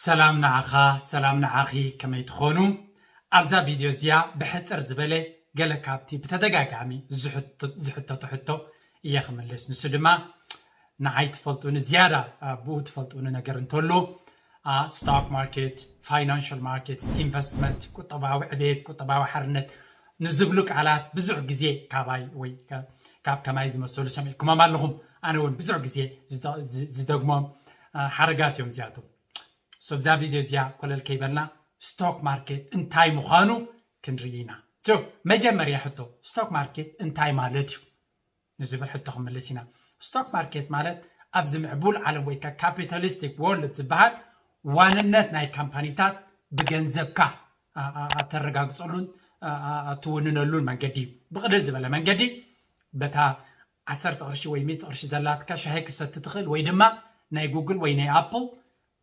ሰላም ንዓኻ፣ ሰላም ንዓኺ፣ ከመይ ትኾኑ? ኣብዛ ቪድዮ እዚኣ ብሕጽር ዝበለ ገለ ካብቲ ብተደጋጋሚ ዝሕቶ-፣ ዝሕተቱ ሕቶ እየ ክምልስ። ንሱ ድማ ንዓይ ትፈልጡኒ ዝያዳ፣ አ፣ ብኡ ትፈልጡኒ ነገር እንተሎ፣ አ፣ ስቶክ ማርኬት፣ ፋይናንሻል ማርኬትስ፣ ኢንቨስትመንት፣ ቁጠባዊ ዕቤት፣ ቁጠባዊ ሓርነት ንዝብሉ ቃላት ብዙሕ ግዜ ካባይ ወይ ከ-፣ ካብ ከማይ ዝመሰሉ ሰሚዕኩሞም ኣለኹም። ኣነ እውን ብዙሕ ግዜ ዝደ-፣ ዝ-፣ ዝደግሞም፣ አ፣ ሓረጋት እዮም እዚኣቶም። So፣ እዛ ቪድዮ እዚኣ ኮለል ከይበልና ስቶክ ማርኬት እንታይ ምዃኑ ክንርኢ ኢና። So፣ መጀመርያ ሕቶ፣ ስቶክ ማርኬት እንታይ ማለት እዩ ንዝብል ሕቶ ክንምልስ ኢና። ስቶክ ማርኬት ማለት ኣብዚ ምዕቡል ዓለም ወይ ከዓ ካፒታሊስቲክ ወርልድ ዝበሃል ዋንነት ናይ ካምፓኒታት ብገንዘብካ ኣ-፣ ኣ-፣ ኣ-፣ ተረጋግፀሉን ኣ-፣ ኣ-፣ ኣ-፣ ትውንነሉን መንገዲ እዩ። ብቕልል ዝበለ መንገዲ በታ ዓሰርተ ቅርሺ ወይ ሚእቲ ቅርሺ ዘላትካ ሻሂ ክሰቲ ትኽእል ወይ ድማ ናይ ጉግል ወይ ናይ ኣፕል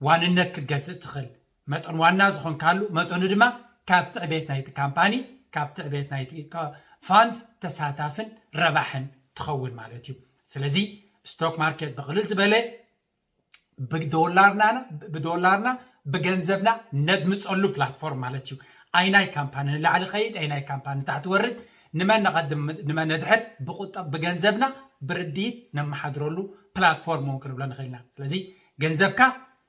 ዋንነት ክትገዝእ ትኽእል። መጠን ዋና ዝኾንካሉ መጠኑ ድማ ካብቲ ዕቤት ናይቲ ካምፓኒ፣ ካብቲ ዕቤት ናይቲ ካ-፣ ፋንድ ተሳታፍን ረባሕን ትኸውን ማለት እዩ። ስለዚ ስቶክ ማርኬት ብቕልል ዝበለ ብዶላርና፣ ብዶላርና ብገንዘብና ነድምፀሉ ፕላትፎርም ማለት እዩ። ኣይናይ ካምፓኒ ንላዕሊ ኸይድ፣ ኣይናይ ካምፓኒ ንታሕቲ ወርድ፣ ንመን ነቐድም፣ ንመን ነድሕር ብቁጠብ ብገንዘብና ብርድኢት ነመሓድረሉ ፕላትፎርም እውን ክንብሎ ንኽእል ኢና። ስለዚ ገንዘብካ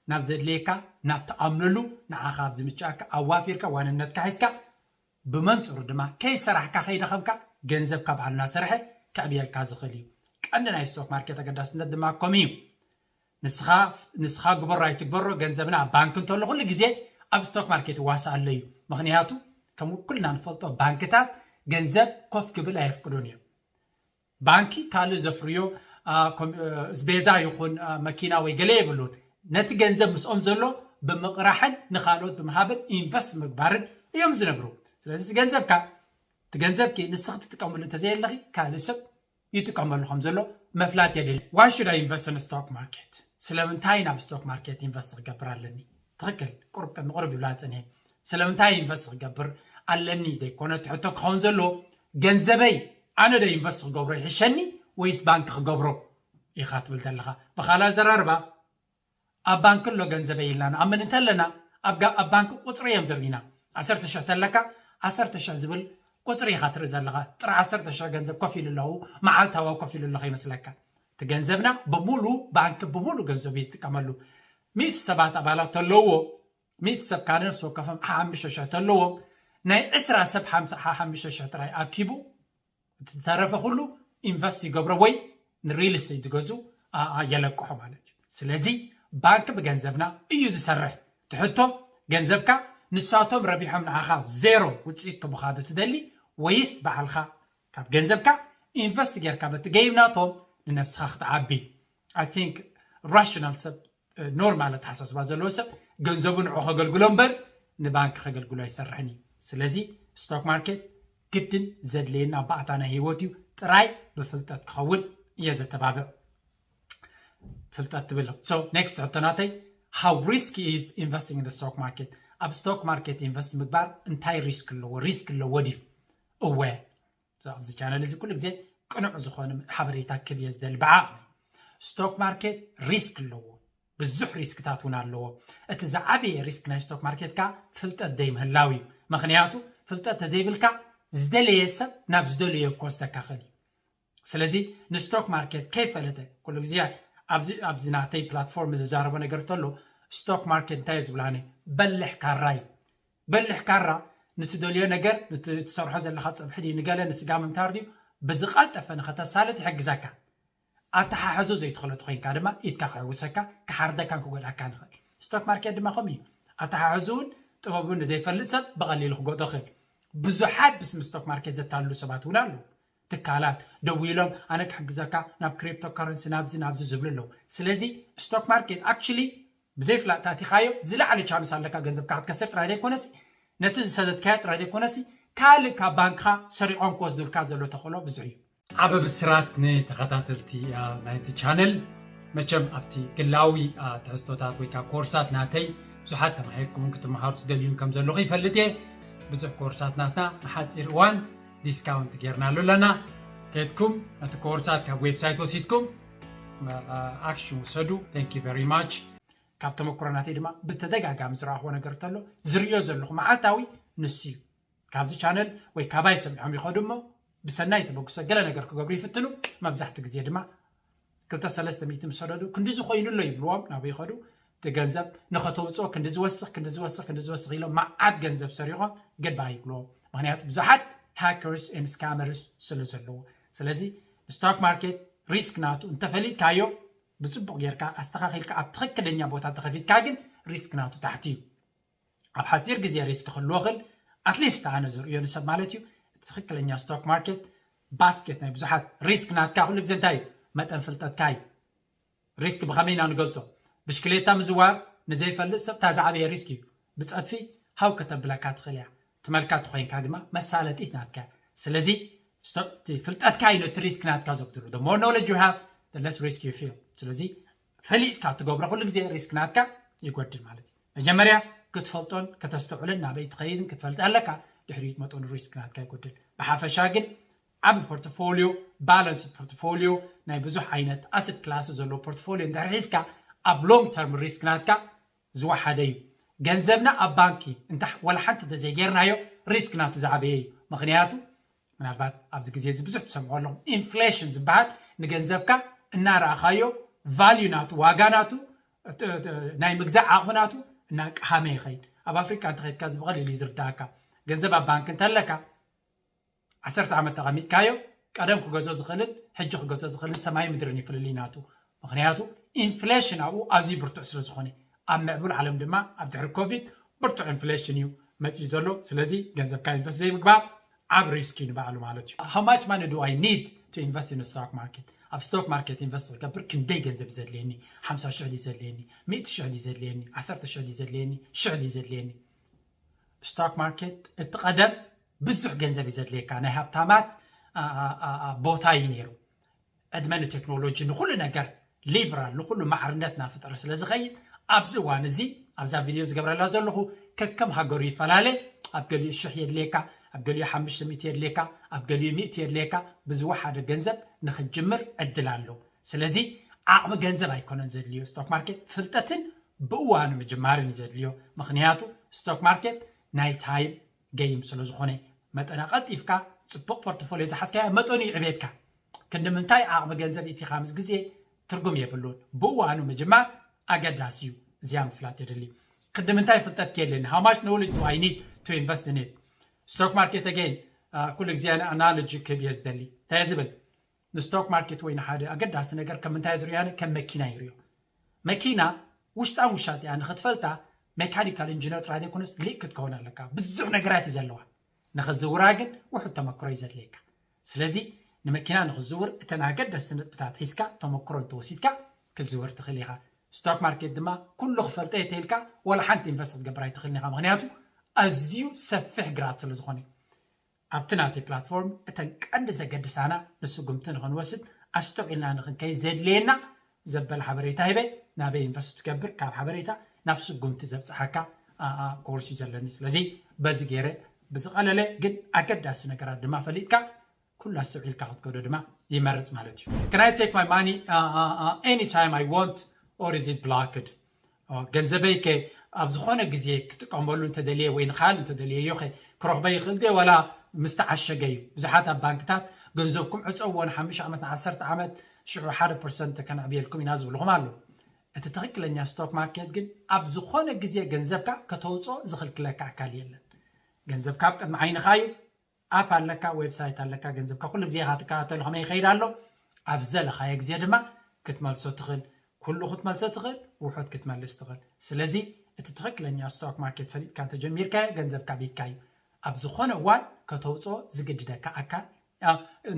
ናብ ዘድልየካ፣ ናብ ትኣምነሉ፣ ንዓኻ ኣብ ዝምችኣካ ኣዋፊርካ ዋንነትካ ሒዝካ፣ ብመንፅሩ ድማ ከይሰራሕካ ከይደኸምካ ገንዘብካ ባዕሉ እናሰርሐ ከዕብየልካ ዝኽእል እዩ። ቀንዲ ናይ ስቶክ ማርኬት ኣገዳስነት ድማ ከምኡ እዩ። ንስኻ፣ ንስኻ ግበሮ ኣይትግበሮ፣ ገንዘብና ኣብ ባንክ እንተሎ ኩሉ ግዜ ኣብ ስቶክ ማርኬት ይዋሳእ ኣሎ እዩ። ምኽንያቱ ከም ኩልና ንፈልጦ ባንክታት ገንዘብ ኮፍ ክብል ኣየፍቅዱን እዮም። ባንኪ ካልእ ዘፍርዮ፣ አ፣ ኮም-፣ እ፣ ኣስቤዛ ይኹን፣ አ፣ መኪና ወይ ገለ የብሉን። ነቲ ገንዘብ ምስኦም ዘሎ ብምቕራሕን ንኻልኦት ብምሃብን ኢንቨስት ምግባርን እዮም ዝነብሩ። ስለዚ እቲ ገንዘብካ፣ እቲ ገንዘብኪ ንስኺ ትጥቀምሉ እንተዘየለኺ ካልእ ሰብ ይጥቀመሉ ከም ዘሎ መፍላት የድሊ። Why should I invest in stock market? ስለምንታይ ናብ ስቶክ ማርኬት ኢንቨስት ክገብር ኣለኒ? ትኽክል፣ ቁሩብ ቅድሚ ቁሩብ ይብላ ጽንሔ። ስለምንታይ ኢንቨስት ክገብር ኣለኒ ዘይኮነ እቲ ሕቶ ክኸውን ዘለዎ፣ ገንዘበይ ኣነ ዶ ኢንቨስት ክገብሮ ይሕሸኒ ወይስ ባንክ ክገብሮ ኢኻ ትብል ዘለኻ? ብኻልእ ኣዘራርባ፣ ኣብ ባንክ ኣሎ ገንዘበይ ኢልና ንኣምን እንተለና፣ ኣብ ጋ-፣ ኣብ ባንክ ቁጽሪ እዮም ዘርእዩና። ዓሰርተ ሽሕ ተለካ፣ ዓሰርተ ሽሕ ዝብል ቁጽሪ ኢኻ ትርኢ ዘለኻ። ጥረ ዓሰርተ ሽሕ ገንዘብ ኮፍ ኢሉ ኣለዉ፣ መዓልታዊ ኮፍ ኢሉ ኣለኹ ይመስለካ። እቲ ገንዘብና ብምሉ፣ ባንክ ብምሉ ገንዘቡ እዩ ዝጥቀመሉ። ሚእቲ ሰባት ኣባላት ተለውዎ፣ ሚእቲ ሰብ ካነ ነፍሲ ወከፎም ሓሓምሽተ ሽሕ ተለዎም፣ ናይ ዕስራ ሰብ ሓምሳ፣ ሓሓምሽተ ሽሕ ጥራይ ኣኪቡ፣ እቲ ዝተረፈ ኩሉ ኢንቨስት ይገብሮ ወይ ንሪል ስቴት ዝገዙ ኣ-፣ ኣ-፣ የለቅሖ ማለት እዩ። ስለዚ ባንክ ብገንዘብና እዩ ዝሰርሕ። ትሕቶ፣ ገንዘብካ ንሳቶም ረቢሖም ንዓኻ ዜሮ ውፅኢት ክቡኻ ዶ ትደሊ ወይስ ባዕልኻ ካብ ገንዘብካ ኢንቨስት ጌርካ በቲ ገይም ናቶም ንነብስኻ ክትዓቢ? I think ራሽናል ሰብ፣ እ፣ ኖርማል ኣተሓሳስባ ዘለዎ ሰብ ገንዘቡ ንዑ ከገልግሎ እምበር ንባንክ ከገልግሎ ኣይሰርሕን እዩ። ስለዚ ስቶክ ማርኬት ግድን ዘድልየና ባእታ ናይ ህይወት እዩ። ጥራይ ብፍልጠት ክኸውን እየ ዘተባብዕ። ፍልጠት ትብል። So next ሕቶ ናተይ፣ how risky is investing in the stock market? ኣብ ስቶክ ማርኬት ኢንቨስት ምግባር እንታይ ሪስክ ኣለዎ? ሪስክ ኣለዎ ድዩ? እወ። ኣብዚ ቻነል እዚ ኩሉ ግዜ ቅኑዕ ዝኾነ ሓበሬታ ክብ እየ ዝደሊ። ብዓቕሚ ስቶክ ማርኬት ሪስክ ኣለዎ፣ ብዙሕ ሪስክታት እውን ኣለዎ። እቲ ዝዓበየ ሪስክ ናይ ስቶክ ማርኬት ከዓ ፍልጠት ዘይምህላው እዩ። ምኽንያቱ ፍልጠት ተዘይብልካ ዝደለየ ሰብ ናብ ዝደለዮ ክወስደካ ይኽእል እዩ። ስለዚ ንስቶክ ማርኬት ከይፈለጠ ኩሉ ግዜ ኣብዚ፣ ኣብዚ ናተይ ፕላትፎርም ዝዛረቦ ነገር እንተሎ ስቶክ ማርኬት እንታይ እዩ ዝብላኒ? በልሕ ካራ እዩ። በልሕ ካራ ንትደልዮ ነገር፣ ንት-፣ ትሰርሖ ዘለኻ ፀብሒ ድዩ፣ ንገለ ንስጋ ምምታር ድዩ፣ ብዝቐልጠፈ ንኸተሳልጥ ይሕግዘካ። ኣተሓሕዞ ዘይትኽእሎ ተኾይንካ ድማ ኢድካ ክሕውሰካ፣ ክሓርደካን ክጎድኣካን ይኽእል። ስቶክ ማርኬት ድማ ከምኡ እዩ። ኣተሓሕዞውን ጥበቡን ንዘይፈልጥ ሰብ ብቐሊሉ ክጎድኦ ይኽእል። ብዙሓት ብስም ስቶክ ማርኬት ዘታልሉ ሰባት እውን ኣለዉ። ትካላት ደዊሎም ኣነ ክሕግዘካ ናብ ክሪፕቶ ከረንሲ ናብዚ ናብዚ ዝብሉ ኣለዉ። ስለዚ ስቶክ ማርኬት ኣክቹሊ ብዘይፍላጥ ታቲኻዮ ዝለዓለ ቻንስ ኣለካ ገንዘብካ ክትከስር ጥራይ ዘይኮነሲ ነቲ ዝሰደድካዮ ጥራይ ዘይኮነሲ ካልእ ካብ ባንክኻ ሰሪቖም ክወስዱልካ ዘሎ ተኽእሎ ብዙሕ እዩ። ዓቢ ብስራት ንተኸታተልቲ፣ አ፣ ናይዚ ቻነል። መቸም ኣብቲ ግላዊ፣ አ፣ ትሕዝቶታት ወይ ከዓ ኮርሳት ናተይ ብዙሓት ተማሂርኩምን ክትመሃሩ ትደልዩን ከም ዘለኹ ይፈልጥ እየ። ብዙሕ ኮርሳት ናትና ንሓፂር እዋን ዲስካውንት ጌርናሉ ኣለና። ከድኩም ነቲ ኮርሳት ካብ ዌብሳይት ወሲድኩም፣ አ፣ አ፣ ኣክሽን ውሰዱ። Thank you very much። ካብ ተመክሮ ናተይ ድማ ብተደጋጋሚ ዝረኣኽዎ ነገር እንተሎ ዝርእዮ ዘለኹ መዓልታዊ ንሱ እዩ። ካብዚ ቻነል ወይ ካባይ ሰሚዖም ይኸዱ እሞ ብሰናይ ተበግሶ ገለ ነገር ክገብሩ ይፍትኑ። መብዛሕትኡ ግዜ ድማ ክልተ ሰለስተ ሚእቲ ምስ ሰደዱ ክንዲ ዝኾይኑ ኣሎ ይብልዎም፣ ናበይ ይኸዱ? እቲ ገንዘብ ንኸተውፅኦ ክንዲ ዝወስኽ ክንዲ ዝወስኽ ክንዲ ዝወስኽ ኢሎም መዓት ገንዘብ ሰሪሖም ገባይ ይብልዎም። ምክንያቱ ብዙሓት ሃከርስ ን ስካመርስ ስለ ዘለዎ። ስለዚ ስቶክ ማርኬት ሪስክ ናቱ እንተፈሊጥካዮ ብፅቡቕ ጌርካ ኣስተኻኺልካ ኣብ ትኽክለኛ ቦታ ተኸፊትካ ግን ሪስክ ናቱ ታሕቲ እዩ። ኣብ ሓፂር ግዜ ሪስክ ክህልዎ ክል ኣትሊስት ኣነ ዝርእዮ ንሰብ ማለት እዩ። እቲ ትኽክለኛ ስቶክ ማርኬት ባስኬት ናይ ብዙሓት ሪስክ ናትካ ኩሉ ግዜ እንታይ እዩ? መጠን ፍልጠትካ እዩ። ሪስክ ብኸመይ ኢና ንገልፆ? ብሽክሌታ ምዝዋር ንዘይፈልጥ ሰብ እታ ዝዓበየ ሪስክ እዩ። ብፀድፊ ሃው ከተብለካ ትኽእል እያ። ትመልካ ተኮይንካ ድማ መሳለጢት ናትካ። ስለዚ ስቶ- እቲ ፍልጠትካ እዩ ነቲ ሪስክ ናትካ ዘጉድሎ። The more knowledge you have, the less risk you feel። ስለዚ ፈሊጥካ ትገብሮ ኩሉ ግዜ ሪስክ ናትካ ይጎድል ማለት እዩ። መጀመርያ ክትፈልጦን ከተስተውዕልን ናበይ ትኸይድን ክትፈልጥ ኣለካ። ድሕሪኡ መጠኑ ሪስክ ናትካ ይጎድል። ብሓፈሻ ግን ዓቢ ፖርትፎሊዮ፣ ባላንስ ፖርትፎሊዮ፣ ናይ ብዙሕ ዓይነት ኣስት ክላስ ዘለዎ ፖርትፎሊዮ እንድሕር ሒዝካ ኣብ ሎንግ ተርም ሪስክ ናትካ ዝወሓደ እዩ። ገንዘብና ኣብ ባንኪ እንተ ወላ ሓንቲ እንተዘይጌርናዮ ሪስክ ናቱ ዝዓበየ እዩ። ምክንያቱ ምናልባት ኣብዚ ግዜ እዚ ብዙሕ ትሰምዑ ኣለኹም። ኢንፍሌሽን ዝበሃል ንገንዘብካ እናረኣኻዮ ቫልዩ ናቱ፣ ዋጋ ናቱ፣ እቲ- እቲ- ናይ ምግዛእ ዓቕሚ ናቱ እናቀሃመ ይኸይድ። ኣብ ኣፍሪቃ እንተኸድካ እዚ ብቐሊሉ እዩ ዝርዳእካ። ገንዘብ ኣብ ባንክ እንተለካ ዓሰርተ ዓመት ተቐሚጥካዮ ቀደም ክገዞ ዝኽእልን ሕጂ ክገዞ ዝኽእልን ሰማይ ምድርን ይፍልልይ ናቱ። ምክንያቱ ኢንፍሌሽን ኣብኡ ኣዝዩ ብርቱዕ ስለ ዝኾነ፣ ኣብ ምዕቡል ዓለም ድማ ኣብ ድሕሪ ኮቪድ ብርቱዕ ኢንፍሌሽን እዩ መፅዩ ዘሎ። ስለዚ ገንዘብካ ኢንቨስት ዘይምግባር ዓብ ሪስክ እዩ ንባዕሉ ማለት እዩ። How much money do I need to invest in stock market? ኣብ ስቶክ ማርኬት ኢንቨስት ክገብር ክንደይ ገንዘብ እዩ ዘድልየኒ? ሓምሳ ሽሕ ድዩ ዘድልየኒ? ሚእቲ ሽሕ ድዩ ዘድልየኒ? ዓሰርተ ሽሕ ድዩ ዘድልየኒ? ሽሕ ድዩ ዘድልየኒ? ስቶክ ማርኬት እቲ ቀደም ብዙሕ ገንዘብ እዩ ዘድልየካ። ናይ ሃብታማት አ- አ- አ- አ- ቦታ እዩ ነይሩ። ዕድመ ንቴክኖሎጂ ንኩሉ ነገር ሊብራል ንኩሉ ማዕርነት እናፈጠረ ስለ ዝኸይድ ኣብዚ እዋን እዚ ኣብዛ ቪድዮ ዝገብረላ ዘለኹ ከከም ሃገሩ ይፈላለ። ኣብ ገሊኡ ሽሕ የድልየካ፣ ኣብ ገሊኡ ሓሙሽተ ሚእቲ የድልየካ፣ ኣብ ገሊኡ ሚእቲ የድልየካ። ብዝወሓደ ገንዘብ ንክትጅምር ዕድል ኣሎ። ስለዚ ዓቕሚ ገንዘብ ኣይኮነን ዘድልዮ ስቶክ ማርኬት፣ ፍልጠትን ብእዋኑ ምጅማርን እዩ ዘድልዮ። ምክንያቱ ስቶክ ማርኬት ናይ ታይም ገይም ስለ ዝኾነ መጠና ቀልጢፍካ ፅቡቕ ፖርትፎሊዮ ዝሓዝካዮ መጠኑ ይዕቤትካ። ክንዲ ምንታይ ዓቕሚ ገንዘብ ኢቲኻ ምስ ግዜ ትርጉም የብሉን። ብእዋኑ ምጅማር ኣገዳሲ እዩ። እዚኣ ምፍላጥ የድሊ። ክንዲ ምንታይ ፍልጠት ከየለኒ? How much knowledge do I need to invest in it? ስቶክ ማርኬት ኣገይን ኩሉ ግዜ ኣናሎጂ ክህብ እየ ዝደሊ። እንታይ እየ ዝብል? ንስቶክ ማርኬት ወይ ንሓደ ኣገዳሲ ነገር ከም ምንታይ ዝርእዮ? ኣነ ከም መኪና ይርእዮ። መኪና ውሽጣን ውሻጢኣ ንኽትፈልጣ ሜካኒካል ኢንጂነር ጥራይ ዘይኮነስ ሊቅ ክትከውን ኣለካ። ብዙሕ ነገራት እዩ ዘለዋ። ንኽዝውራ ግን ውሑድ ተመክሮ እዩ ዘድልየካ። ስለዚ ንመኪና ንኽዝውር እተን ኣገደስቲ ነጥብታት ሒዝካ ተመክሮ እንተወሲድካ ክትዝውር ትኽእል ኢኻ። ስቶክ ማርኬት ድማ ኩሉ ክፈልጠ እየ ተኢልካ ዋላ ሓንቲ ኢንቨስት ክትገብር ኣይትኽእልን ኢኻ። ምክንያቱ ኣዝዩ ሰፊሕ ግራት ስለ ዝኾነ ኣብቲ ናተይ ፕላትፎርም እተን ቀንዲ ዘገድሳና ንስጉምቲ ንኽንወስድ ኣስተውዒልና ንኽንከይድ ዘድልየና ዘበለ ሓበሬታ ሂበ ናበይ ኢንቨስት ትገብር ካብ ሓበሬታ ናብ ስጉምቲ ዘብፅሓካ ኮርስ እዩ ዘለኒ። ስለዚ በዚ ገይረ ብዝቐለለ ግን ኣገዳሲ ነገራት ድማ ፈሊጥካ ኩሉ ኣስተውዒልካ ክትከዶ ድማ ይመርፅ ማለት እዩ። Can I take my money anytime I want or is it blocked? ገንዘበይ ከ ኣብ ዝኾነ ግዜ ክጥቀመሉ እንተደልየ ወይ ንኻል እንተደልየዮ ከ ክረኽበ ይኽእል ድየ ዋላ ምስ ተዓሸገ እዩ? ብዙሓት ኣብ ባንክታት ገንዘብኩም ዕፀዎ ንሓሙሽተ ዓመት ንዓሰርተ ዓመት ሽዑ ሓደ ፐርሰንት ከነዕብየልኩም ኢና ዝብልኹም ኣለዉ። እቲ ትኽክለኛ ስቶክ ማርኬት ግን ኣብ ዝኾነ ግዜ ገንዘብካ ከተውፅኦ ዝኽልክለካ ኣካል የለን። ገንዘብካ ኣብ ቅድሚ ዓይንኻ እዩ። ኣፕ ኣለካ፣ ዌብሳይት ኣለካ፣ ገንዘብካ ኩሉ ግዜ ኢኻ ትከታተሎ ከመይ ይኸይድ ኣሎ። ኣብ ዝደለኻዮ ግዜ ድማ ክትመልሶ ትኽእል። ኩሉ ክትመልሶ ትኽእል፣ ውሑድ ክትመልስ ትኽእል። ስለዚ እቲ ትኽክለኛ ስቶክ ማርኬት ፈሊጥካ እንተጀሚርካዮ ገንዘብካ ቤትካ እዩ። ኣብ ዝኾነ እዋን ከተውፅኦ ዝግድደካ ኣካል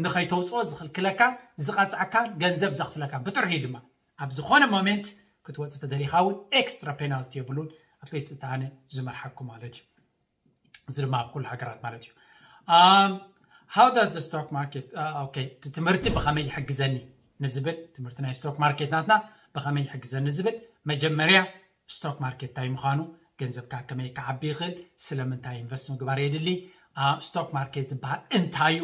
ንኸይተውፅኦ ዝኽልክለካ ዝቐፅዐካ ገንዘብ ዘኽፍለካ ብጥርሑ ድማ ኣብ ዝኾነ ሞሜንት ክትወፅእ ተደሊኻ እውን ኤክስትራ ፔናልቲ የብሉን። ኣትሊስት እቲ ኣነ ዝመርሓኩ ማለት እዩ። እዚ ድማ ኣብ ኩሉ ሃገራት ማለት እዩ። How does the stock market okay እቲ ትምህርቲ ብኸመይ ይሕግዘኒ ንዝብል ትምህርቲ ናይ ስቶክ ማርኬት ናትና ብኸመይ ይሕግዘኒ ዝብል መጀመርያ ስቶክ ማርኬት እንታይ ምዃኑ ገንዘብካ ከመይ ክዓቢ ይኽእል ስለምንታይ ኢንቨስት ምግባር የድሊ ስቶክ ማርኬት ዝበሃል እንታይ እዩ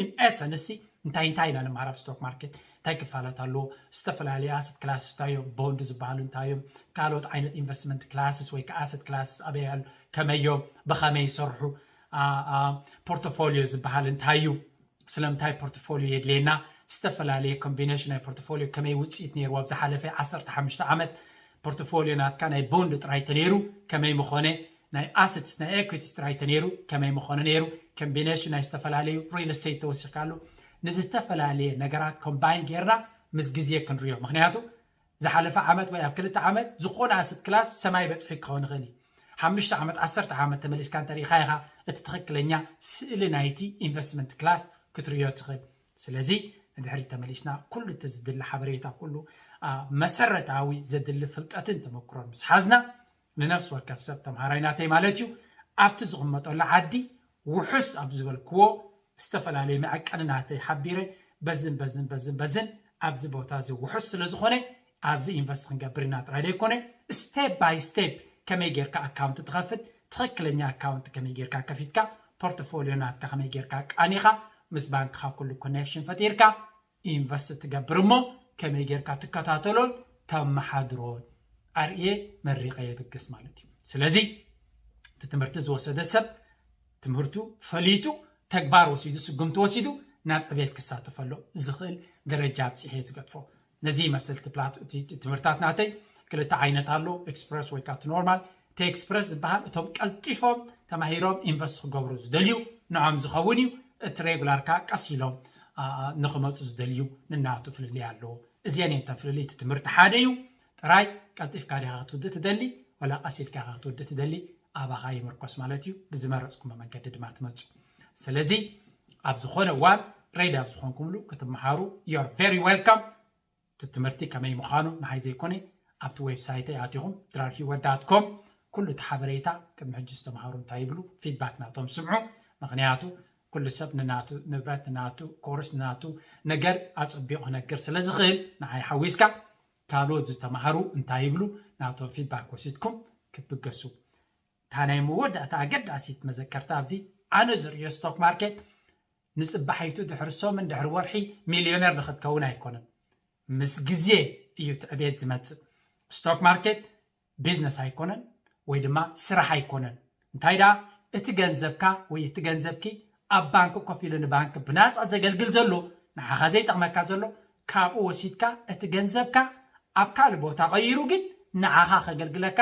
ኢንኤሰንስ እንታይ እንታይ ኢና ንመሃር ኣብ stock market? እንታይ ክፋላት ኣለዎ? ዝተፈላለዩ asset classes እንታይ እዮም? ቦንድ ዝበሃሉ እንታይ እዮም? ካልኦት ዓይነት investment classes ወይ ከዓ asset classes ኣበይ ኣሎ? ከመይ እዮም? ብኸመይ ይሰርሑ? ፖርቶፎሊዮ ዝበሃል እንታይ እዩ? ስለምንታይ ፖርቶፎሊዮ የድልየና? ዝተፈላለየ ኮምቢኔሽን ናይ ፖርቶፎሊዮ ከመይ ውፅኢት ነይርዎ ኣብ ዝሓለፈ ዓሰርተ ሓሙሽተ ዓመት? ፖርቶፎሊዮ ናትካ ናይ ቦንድ ጥራይ ተነይሩ ከመይ ምኾነ? ናይ assets ናይ equities ጥራይ ተነይሩ ከመይ ምኾነ ነይሩ? ኮምቢኔሽን ናይ ዝተፈላለዩ real estate ተወሲኽካሉ። ንዝተፈላለየ ነገራት ኮምባይን ጌርና ምስ ግዜ ክንሪኦ። ምክንያቱ ዝሓለፈ ዓመት ወይ ኣብ ክልተ ዓመት ዝኾነ asset class ሰማይ በፅሒ ክኸውን ይኽእል እዩ። ሓሙሽተ ዓመት ዓሰርተ ዓመት ተመሊስካ እንተሪኢኻ ኢኻ እቲ ትኽክለኛ ስእሊ ናይቲ investment class ክትሪኦ ትኽእል። ስለዚ ንድሕሪት ተመሊስና ኩሉ እቲ ዝድለ ሓበሬታ ኩሉ መሰረታዊ ዘድሊ ፍልጠትን ተመክሮን ምስ ሓዝና ንነፍሲ ወከፍ ሰብ ተምሃራይ ናተይ ማለት እዩ ኣብቲ ዝቕመጠሉ ዓዲ ውሑስ ኣብ ዝበልክዎ ዝተፈላለዩ መዐቀኒ ናተይ ሓቢረ በዝን በዝን በዝን በዝን ኣብዚ ቦታ እዚ ውሑስ ስለ ዝኾነ ኣብዚ ኢንቨስት ክንገብር ኢና ጥራይ ዘይኮነ step by step ከመይ ጌርካ ኣካውንት ትኸፍት ትኽክለኛ ኣካውንት ከመይ ጌርካ ከፊትካ ፖርትፎሊዮ ናትካ ከመይ ጌርካ ቃኒኻ ምስ ባንክኻ ኩሉ ኮኔክሽን ፈጢርካ ኢንቨስት ትገብር እሞ ከመይ ጌርካ ትከታተሎን ተመሓድሮን ኣርእየ መሪቐ የብግስ ማለት እዩ። ስለዚ እቲ ትምህርቲ ዝወሰደ ሰብ ትምህርቱ ፈሊጡ ተግባር ወሲዱ ስጉምቲ ወሲዱ ናብ ዕቤት ክሳተፈሎ ዝኽእል ደረጃ ኣብፂሐ ዝገጥፎ ነዚ ይመስል ትምህርታት ናተይ ክልተ ዓይነት ኣሎ፣ ኤክስፕረስ ወይ ከዓ ኖርማል። እቲ ኤክስፕረስ ዝበሃል እቶም ቀልጢፎም ተማሂሮም ኢንቨስት ክገብሩ ዝደልዩ ንዖም ዝኸውን እዩ። እቲ ሬጉላር ከዓ ቀስ ኢሎም ንክመፁ ዝደልዩ ንናቱ ፍልልይ ኣለዎ። እዚአን እየን ተን ፍልልይ እቲ ትምህርቲ ሓደ እዩ ጥራይ። ቀልጢፍካ ዲኻ ክትውድእ ትደሊ ወላ ቀስ ኢልካ ኢኻ ክትውድእ ትደሊ ኣባኻ ይምርኮስ ማለት እዩ። ብዝመረፅኩሞ መንገዲ ድማ ትመፁ። ስለዚ ኣብ ዝኾነ እዋን ሬዲ ኣብ ዝኾንኩምሉ ክትመሃሩ you're very welcome። እቲ ትምህርቲ ከመይ ምዃኑ ንዓይ ዘይኮነ ኣብቲ ዌብሳይተይ ኣቲኹም ድራር ህይወት ዳት ኮም ኩሉ እቲ ሓበሬታ ቅድሚ ሕጂ ዝተምሃሩ እንታይ ይብሉ ፊድባክ ናቶም ስምዑ። ምክንያቱ ኩሉ ሰብ ንናቱ ንብረት ንናቱ ኮርስ ንናቱ ነገር ኣፀቢቑ ክነግር ስለ ዝኽእል ንዓይ ሓዊስካ ካልኦት ዝተምሃሩ እንታይ ይብሉ ናቶም ፊድባክ ወሲድኩም ክትብገሱ። እታ ናይ መወዳእታ ኣገዳሲት መዘከርታ ኣብዚ ኣነ ዝርእዮ ስቶክ ማርኬት ንፅባሒቱ ድሕሪ ሰሙን ድሕሪ ወርሒ ሚልዮነር ንክትከውን ኣይኮነን። ምስ ግዜ እዩ እቲ ዕቤት ዝመፅእ። ስቶክ ማርኬት ቢዝነስ ኣይኮነን ወይ ድማ ስራሕ ኣይኮነን። እንታይ ደኣ እቲ ገንዘብካ ወይ እቲ ገንዘብኪ ኣብ ባንክ ኮፍ ኢሉ ንባንክ ብናፃ ዘገልግል ዘሎ ንዓኻ ዘይጠቕመካ ዘሎ ካብኡ ወሲድካ እቲ ገንዘብካ ኣብ ካልእ ቦታ ቀይሩ ግን ንዓኻ ከገልግለካ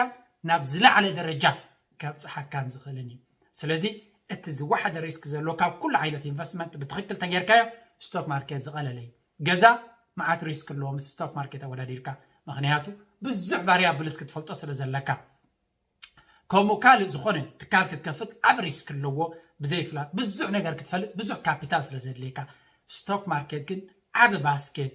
ናብ ዝለዓለ ደረጃ ከብፅሓካን ዝኽእልን እዩ። ስለዚ እቲ ዝወሓደ ሪስክ ዘሎ ካብ ኩሉ ዓይነት ኢንቨስትመንት ብትኽክል ተጌርካዮ ስቶክ ማርኬት ዝቐለለ እዩ። ገዛ መዓት ሪስክ ኣለዎ ምስ ስቶክ ማርኬት ኣወዳዲርካ፣ ምክንያቱ ብዙሕ ቫሪያብልስ ክትፈልጦ ስለ ዘለካ። ከምኡ ካልእ ዝኾነ ትካል ክትከፍት ዓብ ሪስክ ኣለዎ። ብዘይፍላጥ ብዙሕ ነገር ክትፈልጥ ብዙሕ ካፒታል ስለ ዘድልየካ። ስቶክ ማርኬት ግን ዓብ ባስኬት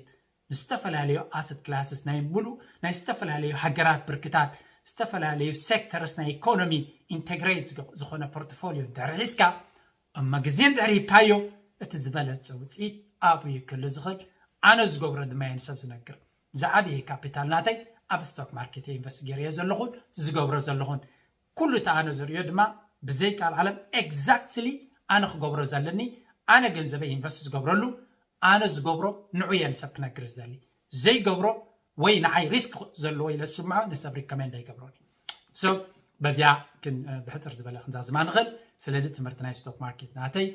ንዝተፈላለዩ ኣሰት ክላስስ ናይ ሙሉእ ናይ ዝተፈላለዩ ሃገራት ብርክታት ዝተፈላለዩ ሴክተርስ ናይ ኢኮኖሚ ኢንተግሬት ዝኾነ ፖርትፎሊዮ እንድሕር ሒዝካ እሞ ግዜ እንድሕር ሂብካዮ እቲ ዝበለፀ ውፅኢት ኣብኡ እዩ ክህሉ ዝኽእል። ኣነ ዝገብሮ ድማ እየ ንሰብ ዝነግር። ዝዓበየ ካፒታል ናተይ ኣብ ስቶክ ማርኬት እየ ኢንቨስት ገይረዮ ዘለኹን ዝገብሮ ዘለኹን። ኩሉ እቲ ኣነ ዝርእዮ ድማ ብዘይ ቃል ዓለም ኤግዛክትሊ ኣነ ክገብሮ ዘለኒ ኣነ ገንዘበይ ኢንቨስት ዝገብረሉ ኣነ ዝገብሮ ንዑ እየ ንሰብ ክነግር ዝደሊ። ዘይገብሮ ወይ ንዓይ ሪስክ ዘለዎ ኢለ ዝስምዖ ንሰብ ሪኮሜንድ ኣይገብሮን። ሶ በዚኣ ግን ብሕፅር ዝበለ ክንዛዝማ ንኽእል። ስለዚ ትምህርቲ ናይ ስቶክ ማርኬት ናተይ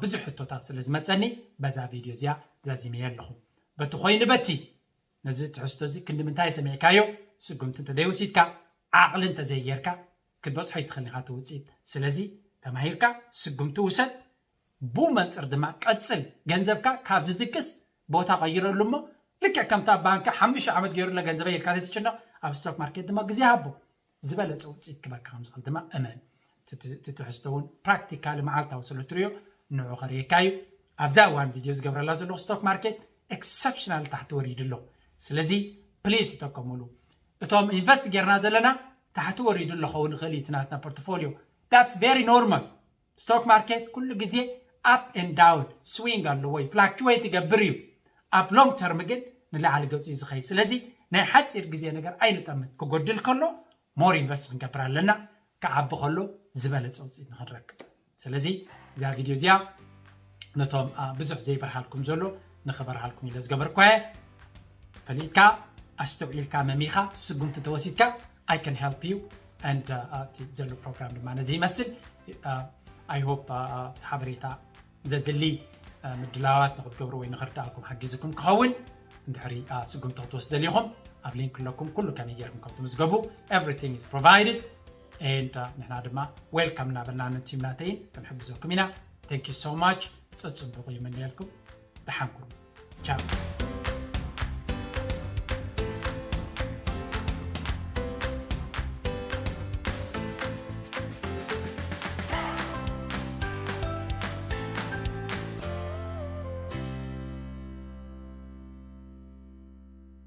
ብዙሕ ሕቶታት ስለ ዝመፀኒ በዛ ቪድዮ እዚኣ ዛዚመየ ኣለኹ። በቲ ኮይኑ በቲ ነዚ ትሕዝቶ እዚ ክንዲ ምንታይ ሰሚዕካዮ ስጉምቲ እንተዘይወሲድካ ዓቕሊ እንተዘይጌርካ ክትበፅሖ ይትኽእል ኢኻ እቲ ውፅኢት። ስለዚ ተማሂርካ ስጉምቲ ውሰድ። ብኡ መንፅር ድማ ቀፅል። ገንዘብካ ካብ ዝድቅስ ቦታ ቀይረሉ እሞ ልክዕ ከምታ ባንክ ሓሙሽተ ዓመት ገይሩለ ገንዘበይ ኢልካ ዘይትጭነቕ ኣብ ስቶክ ማርኬት ድማ ግዜ ሃቦ ዝበለፀ ውፅኢት ክበካ ከም ዝኽእል ድማ እመን። እቲ ትሕዝቶ እውን ፕራክቲካሊ መዓልታዊ ስለ ትሪኦ ንዑ ከርእየካ እዩ። ኣብዛ እዋን ቪድዮ ዝገብረላ ዘለኹ ስቶክ ማርኬት ኤክሰፕሽናል ታሕቲ ወሪዱ ኣሎ። ስለዚ ፕሊዝ ተጠቀሙሉ። እቶም ኢንቨስት ጌርና ዘለና ታሕቲ ወሪዱ ኣለኸውን ይኽእል እዩ እቲ ናትና ፖርትፎሊዮ። That's very normal። ስቶክ ማርኬት ኩሉ ግዜ up and down ስዊንግ ኣለዎ እዩ ፍላክቹዌት ይገብር እዩ። ኣብ ሎንግ ተርም ግን ንላዕሊ ገፁ እዩ ዝኸይድ። ስለዚ ናይ ሓፂር ግዜ ነገር ኣይንጠምን። ክጎድል ከሎ ሞር ኢንቨስት ክንገብር ኣለና። ክዓቢ ከሎ ዝበለፀ ውፅኢት ንክንረክብ። ስለዚ እዛ ቪድዮ እዚኣ ነቶም ብዙሕ ዘይበርሃልኩም ዘሎ ንኽበርሃልኩም ኢለ ዝገበርኳ እየ። ፈሊጥካ ኣስተውዒልካ መሚኻ ስጉምቲ ተወሲድካ I can help you and እቲ ዘሎ ፕሮግራም ድማ ነዚ ይመስል። I hope እቲ ሓበሬታ ዘድሊ ምድላዋት ንክትገብሩ ወይ ንክርዳእኩም ሓጊዝኩም ክኸውን እንድሕሪ ስጉምቲ ክትወስዱ ደሊኹም ኣብ ሊንክ ኣለኩም። ኩሉ ከመይ ጌርኩም ከም ትምዝገቡ everything is provided and ንሕና ድማ welcome እናበልና ነን ቲም ናተይን ክንሕግዘኩም ኢና። Thank you so much። ፅፅቡቕ ይምነየልኩም። ደሓን ኩኑ። ቻው።